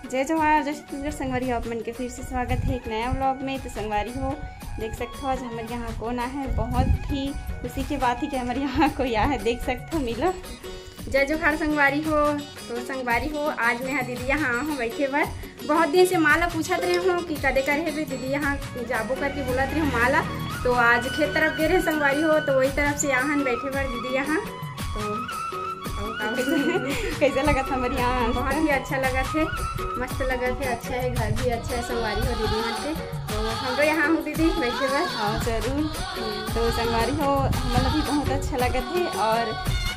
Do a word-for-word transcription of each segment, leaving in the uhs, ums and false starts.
जय जोहार, जय छत्तीसगढ़ संगवारी हो, आप मन के फिर से स्वागत है एक नया व्लॉग में। तो संगवारी हो, देख सकते हो आज हमारे यहाँ कौन आया है। बहुत ही खुशी की बात है कि हमारे यहाँ कोई आया है, देख सकते हो, मिलो। जय जोहार संगवारी हो। तो संगवारी हो, आज मैं हा दीदी यहाँ आया हूँ बैठे बर। बहुत दिन से माँ ला पूछत रहे हूँ कि कदे करे हेबे दीदी यहाँ जाबो करके बोलत रहे हूँ माँ ला। तो आज खेत तरफ गे रहे संगवारी हो, तो वही तरफ से आहन बैठे बर दीदी यहाँ। तो कैसे लगत हमर यहाँ? बहुत ही अच्छा लगत है, मस्त लगत है, अच्छा है, घर भी अच्छा है संगवारी हो दीदी मन के। तो हमरो यहाँ हूँ दीदी बैठे बर। हाँ, जरूर। तो संगवारी हो, हमन भी बहुत अच्छा लगत है। और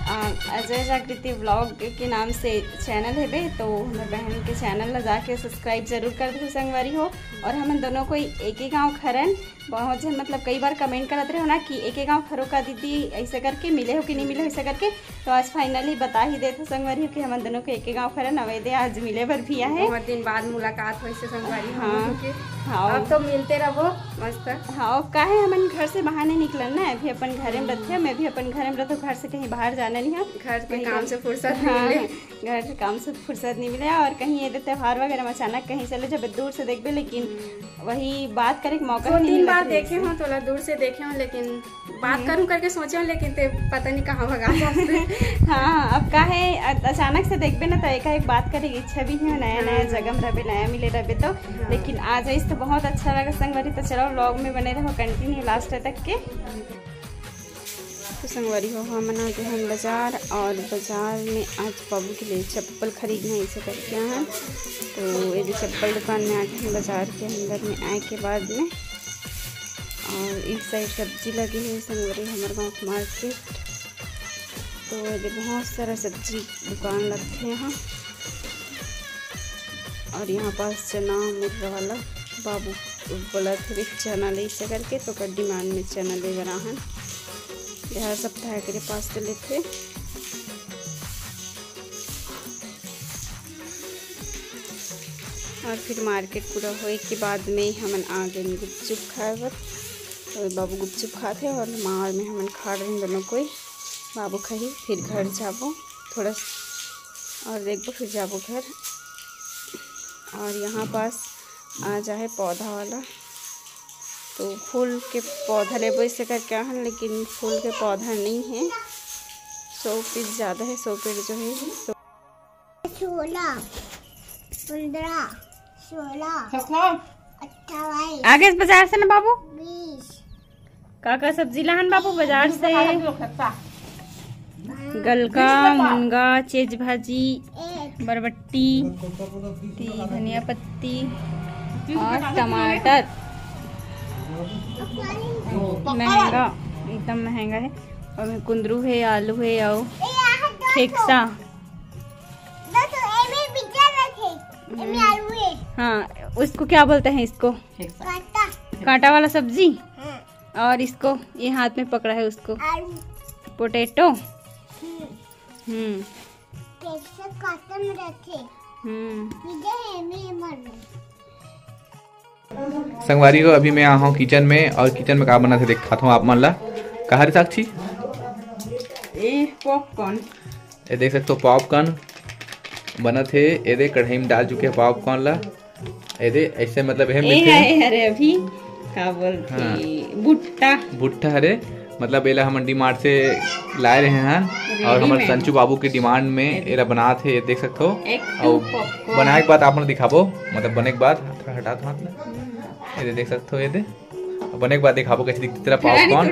अ, अजय जागृति व्लॉग के नाम से चैनल हेबे, तो हमर बहन के चैनल ला जाके सब्सक्राइब जरूर कर दो संगवारी हो। और हमन दोनों कोई एके गाँव के हरन। बहुत झन मतलब कई बार कमेंट करत रहे हो ना कि एके गाँव के हरो का दीदी, ऐसे करके मिले हो कि नहीं मिले हो, ऐसे करके। तो आज फाइनली बता ही देत हो संगवारी हो कि हमन दोनों के एके गाँव के हरन। अउ एदे आज मिले बर भी आए। बहुत दिन बाद मुलाकात होइस हे संगवारी हो हाँ। हमन के। हाँ। अब तो मिलते रहो मस्त। हाँ, अब काहे हमन घर से बाहर नहीं निकलन ना, अभी अपन घरे में रथे, मैं भी अपन घरे में रथो, घर से कहीं बाहर जाना नहीं है। घर के कहीं काम का से फुर्सत नहीं हाँ, मिले। घर के काम से फुर्सत नहीं मिले और कहीं एदे त्योहार वगैरह में अचानक कहीं चले जब दूर से देखबे, लेकिन वही बात करे के मौका दो ही नहीं तीन बार मिलत रहिस देखे हे। हो, तोला दूर से देखे हो, लेकिन बात हम्म। करूं करके सोचे हो, लेकिन ते पता नहीं कहाँ भगा जाते। हाँ, अब का है, अ-, अचानक से देखबे ना, तो एकाएक बात करे के इच्छा भी है, नया नया हाँ। जगह में रहबे, नया मिले रहबे तो। हाँ। लेकिन आ जाइस तो बहुत अच्छा लगा संगवारी। तो चलो, व्लॉग में बने रहो कंटिन्यू लास्ट तक के। तो संगवारी हो, हमन आ गए हैं बाजार और बाजार में आज बाबू के लिए चप्पल खरीदना है, इसे करके आए हैं। तो ये जो चप्पल दुकान में आ गए हैं बाजार के अंदर में आए के बाद में, और इस साइड सब्जी लगे हुए संगवारी, हमारे गाँव के मार्केट। तो ये बहुत सारा सब्जी दुकान लगते हैं यहाँ। और यहाँ पास चना मुर्रा वाला बाबू बोलत हे चना ले से करके, तो ओकर डिमांड में चना ले बर आहन। ये हर सप्ताह के पास तो लेथे। और फिर मार्केट पूरा होए के बाद में हमन आ गए गुपचुप खाए बर। तो बाबू गुपचुप खाथे और माँ और मैं हमन खा रहे हैं दोनों कोई। बाबू खाही, फिर घर जाबो थोड़ा स-, और देखबो, फिर जाबो घर। और यहाँ पास आ जाए पौधा वाला, तो फूल के पौधा लेबो इसे करके आहन, लेकिन फूल के पौधा नहीं है, शो पीस ज़्यादा है, शो पेड़ जो है। तो सोलह, पन्द्रह, सोलह, अट्ठाईस। आ गए बाजार से ना बाबू? बीस। का का सब्जी लाहन बाबू बाजार से? गलका, मुनगा, चेज भाजी, बरबट्टी, ती, धनिया पत्ती और टमाटर। महंगा, एकदम महंगा है। और कुंदरू है, आलू है और खेकसा। हाँ, उसको क्या बोलते हैं इसको? कांटा। कांटा वाला सब्जी। हाँ। और इसको ये हाथ में पकड़ा है उसको। आलू। पोटैटो। हम्म। हम्म। कैसे कांटा में रखे? हम्म। संगवारी हो, अभी मैं आया हूँ किचन में और किचन में का बनत हे देखात हूँ आप मन ला। कहा रे साक्षी? ए पॉपकॉर्न। ये देख सकते हो पॉपकॉर्न बनत हे। ये देख कढ़ाई में डाल चुके हैं पॉपकॉर्न ला। ये दे ऐसे मतलब है ए मिलते हैं। हाय, अरे अभी का बोलते हाँ। भुट्टा। भुट्टा हरे मतलब एला हमन डीमार्ट से लाए रहे हैं और हमर संचू बाबू के डिमांड में एला बनात हे, ये देख सकते हो। और बनाए के बाद आप मन दिखाबो, मतलब बने के बाद थोड़ा हटा दो हाथ ला। ये दे देख सकते हो, ये दे बने के बाद दिखाबो कैसे दिखती तेरा पॉपकॉर्न।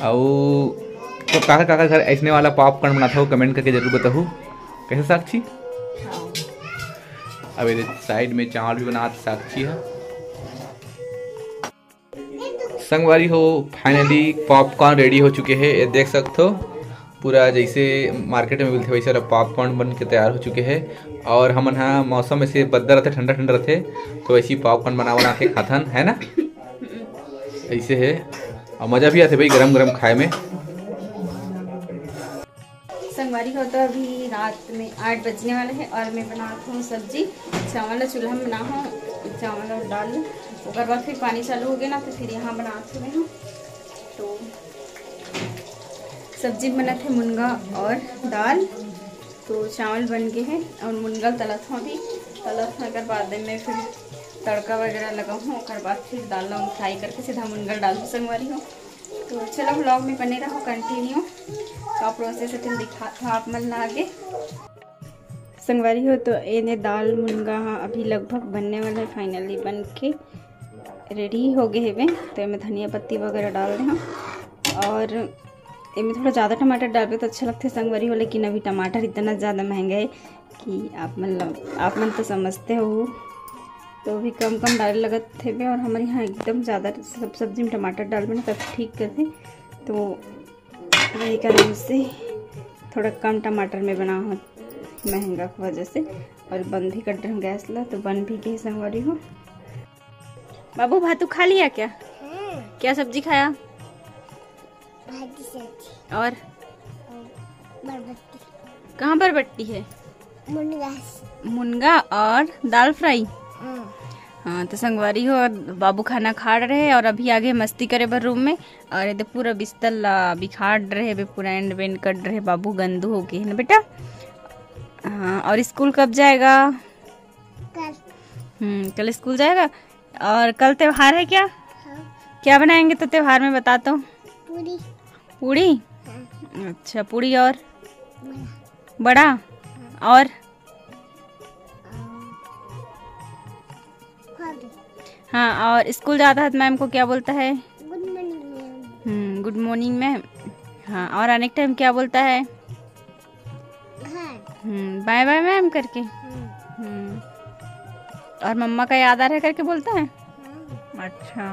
अउ तो काका काका घर ऐसने वाला पॉपकॉर्न बनात हो, कमेंट करके जरूर बताहू। कैसे साक्षी? हाँ। अब ये साइड में चावल भी बनात साक्षी है। संगवारी हो, फाइनली पॉपकॉर्न रेडी हो चुके हैं। ये देख सकते हो, पूरा जैसे मार्केट में मिलते वैसे वाला पॉपकॉर्न बन के तैयार हो चुके हैं। और हमन हा मौसम ऐसे बदला रहते, ठंडा ठंडा रहते, तो ऐसे ही पॉपकॉर्न बना बना के खाथन, है ना? ऐसे है, और मज़ा भी आते भाई गरम गरम खाए में। संगवारी हो, तो अभी रात में आठ बजने वाला है और मैं बनात हूँ सब्जी। चावल ला चूल्हा में बना हूँ, चावल और दाल। ओकर बाद फिर पानी चालू हो गया ना, तो फिर यहाँ बनात हूँ मैं हूँ। तो सब्जी बनत है मुनगा और दाल। तो चावल बन गए हैं और मुनगा तलत हूँ अभी। चलो, एकर बाद में फिर तड़का वगैरह लगाहूँ, ओकर बाद फिर दाल ला फ्राई करके सीधा मुनगा डालहूँ संगवारी हो। तो चलो, ब्लॉग में बने रहो, कंटिन्यू का प्रोसेस है, फिर दिखात हूँ आप मन ला आगे। संगवारी हो, तो एने दाल मुनगा हा अभी लगभग बनने वाला है, फाइनली बन के रेडी हो गए हेबे। तो एमे धनिया पत्ती वगैरह डाल दे हम, और एमे थोड़ा ज़्यादा टमाटर डालबे तो अच्छा लगथे संगवारी हो, लेकिन अभी टमाटर इतना ज़्यादा महंगा है कि आप मन ल-, आप मन तो समझते हो, तो अभी कम कम डाले लगत हेबे। और हमारे यहाँ एकदम ज़्यादा सब सब्जी में टमाटर डालबे ना, तब ठीक करथे। तो वही कारण से थोड़ा कम टमाटर में बना हो, महंगा की वजह से। और बंद भी कर रहे हो गैस ला, तो बन भी गई संगवारी हो। बाबू, भातू खा लिया क्या? हाँ। क्या सब्जी खाया? भाजी सब्जी। और? और बरबट्टी। कहाँ बरबट्टी है? मुनगा। मुनगा और दाल फ्राई। हाँ। हाँ, तो संगवारी हो, बाबू खाना खा रहे और अभी आगे मस्ती करे बर रूम में। और ये तो पूरा बिस्तर ला बिखार रहे बे, पूरा एंड बेंड कर रहे, बाबू गंदू हो गए है ना बेटा। हाँ, और स्कूल कब जाएगा? कल। हम्म, कल स्कूल जाएगा। और कल त्योहार है क्या? हाँ। क्या बनाएंगे तो त्योहार में, बता तो। पूरी। पूरी? हाँ। अच्छा, पूरी और? बड़ा। बड़ा? हाँ। और? हाँ। हाँ, और स्कूल जाता है तो मैम को क्या बोलता है? गुड मॉर्निंग मैम। हम्म, गुड मॉर्निंग मैम। हाँ, और आने के टाइम क्या बोलता है? घर। हम्म, बाय बाय मैम करके। हम्म। हम्म, और मम्मा का याद आ रहा है करके बोलता है? हाँ। अच्छा,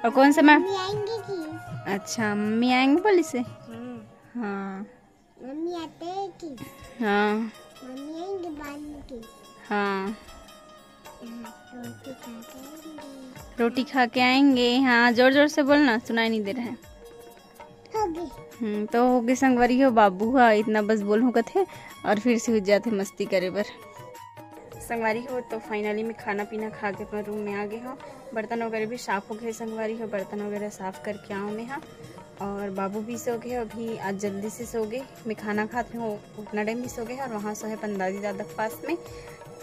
और कौन सा मैम? मम्मी आएंगे कि? अच्छा, मम्मी आएंगे बोली से? हाँ। हाँ। मम्मी आते हैं कि? हाँ। मम्मी आएंगे बाद में कि? हाँ। हाँ, रोटी खा के आएंगे। रोटी खा के आएंगे। हाँ, जोर जोर से बोलना, सुनाई नहीं दे रहा है। हो गई। हम्म, तो हो गई संगवारी हो, बाबू हा इतना बस बोलहूँ कथे और फिर से हो जाते मस्ती करे बर। संगवारी हो, तो फाइनली मैं खाना पीना खा के अपना रूम में आ गई हूँ। बर्तन वगैरह भी साफ हो गए संगवारी हो, बर्तन वगैरह साफ करके आऊँ मैं। हाँ, और बाबू भी सो गए, अभी आज जल्दी से सो गए। मैं खाना खात रही हूँ, उतना टाइम भी सो गए और वहाँ सो है पंडाजी दादा के पास में।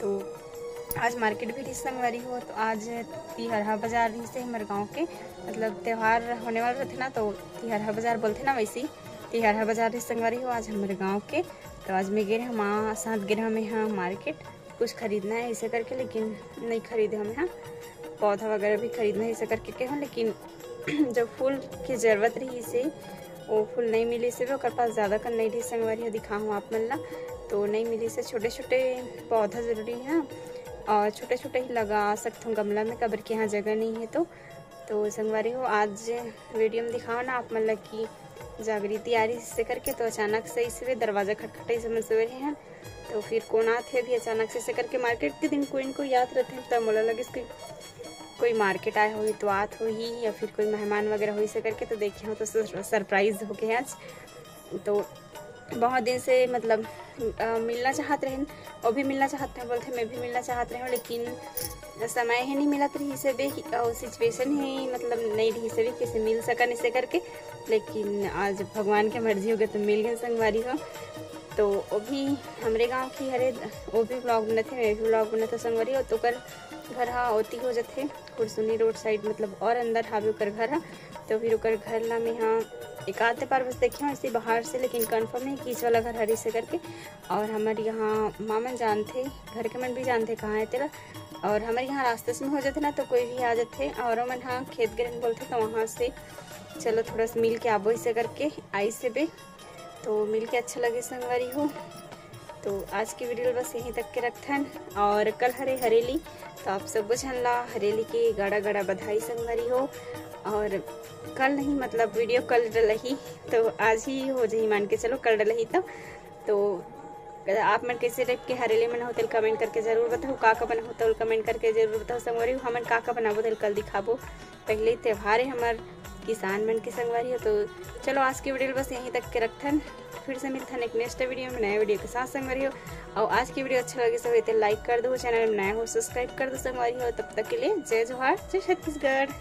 तो आज मार्केट भी रही संगवारी हो, तो आज तिहरहा बाजार रही से हमारे गाँव के, मतलब त्यौहार होने वाला रहते ना, तो तिहरहा बाजार बोलते ना, वैसे ही तिहरहा बाजार रही संगवारी हो आज हमारे गाँव के। तो आज मैं गे रहे, माँ साथ गे रहे हमें यहाँ मार्केट, कुछ खरीदना है इसे करके, लेकिन नहीं खरीदे हमें यहाँ, पौधा वगैरह भी खरीदना है इसे करके कहे, लेकिन जो फूल की जरूरत रही से, वो फूल नहीं मिली से भी, ओकर पास ज़्यादा कर नहीं रही संगवारी हो, दिखाऊँ आप मन ला, तो नहीं मिली से। छोटे छोटे पौधा जरूरी है और छोटे छोटे ही लगा सकते हो गमला में, काबर के यहाँ जगह नहीं है। तो तो संगवारी हो, आज वीडियो में दिखाओ ना आप मन ला कि जागृति आ रही से करके, तो अचानक से इसे दरवाजा खटखटे से मन सोए रहे हैं। तो फिर कौन आत है अभी अचानक से, से करके, मार्केट के दिन कोई इनको याद रहते हैं, तब मोला लगे कि कोई मार्केट आए होही तो आत होही या फिर कोई मेहमान वगैरह होही से करके, तो देखे हो तो सर-, सरप्राइज हो गए आज। तो बहुत दिन से मतलब अ, मिलना चाहत रहेन, वो भी मिलना चाहत हैं बोलते, मैं भी मिलना चाहत रहे हूँ, लेकिन समय ही नहीं मिलत रही से बे, और सिचुएशन ही मतलब नहीं रही से बे, किसे मिल सकन इसे करके। लेकिन आज भगवान के मर्जी हो गए तो मिल गए संगवारी हो। तो वो भी हमरे गांव की हरे, वो भी ब्लॉग बनत है, मैं भी ब्लॉग बनत हूँ संगवारी हो। तो ओकर घर हा ओती हो जाते कुरसुनी रोड साइड, मतलब और अंदर हावे ओकर घर हा। तो फिर ओकर घर ला मैं हाँ एक आधे बार बस देखे हूँ ऐसे बाहर से, लेकिन कंफर्म नहीं कि इस वाला घर हरी से करके। और हमारे यहाँ मामन जानते, घर के मन भी जानते कहाँ है तेरा। और हमारे यहाँ रास्ते से में हो जाते ना, तो कोई भी आ जाते। और मन हाँ खेत गिरन बोलते, तो वहाँ से चलो थोड़ा सा मिल के आबो इसे करके आई से बे। तो मिल के अच्छा लगे संगवारी हो। तो आज की वीडियो बस यहीं तक के रखथन। और कल हरे हरेली, तो आप सब झन ला हरेली के गाड़ा गाड़ा बधाई संगवारी हो। और कल नहीं, मतलब वीडियो कल डलही, तो आज ही हो जाही, मान के चलो कल डलही। तो तो आप मन कैसे टाइप के हरेली मनाहू तेल कमेंट करके जरूर बताओ, का का बनाहू तेल कमेंट करके जरूर बताओ संगवारी हो। हमन का का बनाबो तेल कल दिखाबो। पहले ही त्योहार है हमार किसान मन के संगवारी हो। तो चलो आज की वीडियो बस यहीं तक के रखथन, फिर से मिलथन एक नेक्स्ट वीडियो में नया वीडियो के साथ संगवारी हो। और आज की वीडियो अच्छा लगे से होए तो लाइक कर दो, चैनल में नया हो सब्सक्राइब कर दो संगवारी हो। तब तक के लिए जय जोहार, जय छत्तीसगढ़।